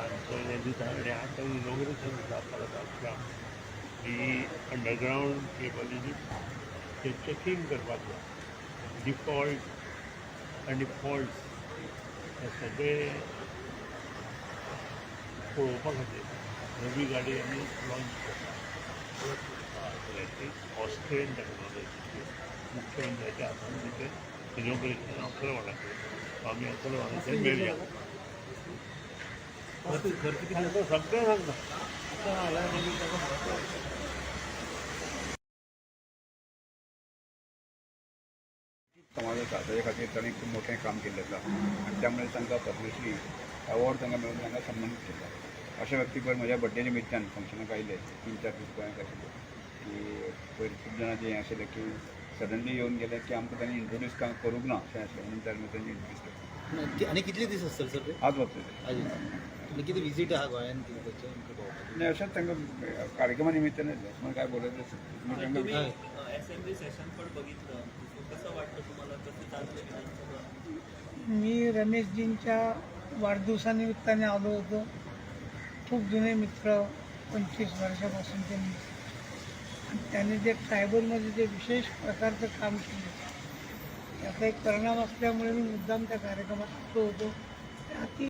आमचो हें दिता आनी आतां इनॉग्रेशन जाता परत आमच्या ही अंडरग्रावंड केबलीची ते चॅकींग करपाक जाय डिफॉल्ट आनी फॉल्ट्स हे सगळे पळोवपा खातीर नवी गाडी आमी लॉंच करता. ऑस्ट्रियन टॅक्नॉलॉजीची. मुख्यमंत्र्याच्या हातान तिचें इनॉग्रेशन 11 वरांचेर आमी 11 वरांचेर मेळया. सांगता, सगळें सांगता. आतां हाल्यार मागीर ताका म्हत्व आसा. समाज आसा ताजे खातीर तांणी खूब मोठें काम केल्लें आसा आनी त्यामुळे तांकां पद्मश्री अवॉर्ड तांकां मेळून तांकां सन्मानीत केला. अशा व्यक्ती पयर म्हज्या बड्डे निमित्तान फंक्शनाक आयले. 3-4 दीस गोंयांत आशिल्ले की पयर खूब जाणांचें हें आशिल्लें की सडनली येवन गेले की आमकां तांणी इंट्रोड्यूस करूंक ना अशें आसलें, म्हणून तांणी तांणी इंट्रोड्यूस केलें. आनी कितले दीस आसतले सर ते? आज वतले ते. आज आनी कितें विजीट आहा गोंयान कितें ताचें आमकां पळोवपाक? आनी अशेंच तांकां कार्यक्रमा निमित्तान येतले म्हणून काय बोलयतलें तुमी तर तुम्ही तांकां. असेंब्ली सेशन पण बघितलं. सो कसं वाटतं तुम्हाला, कसं चाललं विधानसभा? मी रमेशजींच्या वाढदिवसानिमित्ताने आलो होतो. खूप जुने मित्र, 25 वर्षापासूनचे मित्र आणि त्यांनी जे ट्रायबलमध्ये जे विशेष प्रकारचं काम केलं त्याचा एक परिणाम असल्यामुळे मी मुद्दाम त्या कार्यक्रमात आलो होतो. ते अति